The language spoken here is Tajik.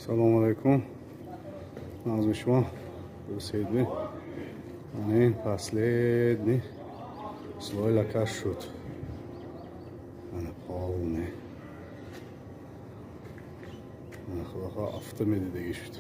Салому алайкум, назми шумо дӯседни. Ин последний слой лака шуд, ана, полный. Ана, худо хоҳ, афта медидагӣ шуд.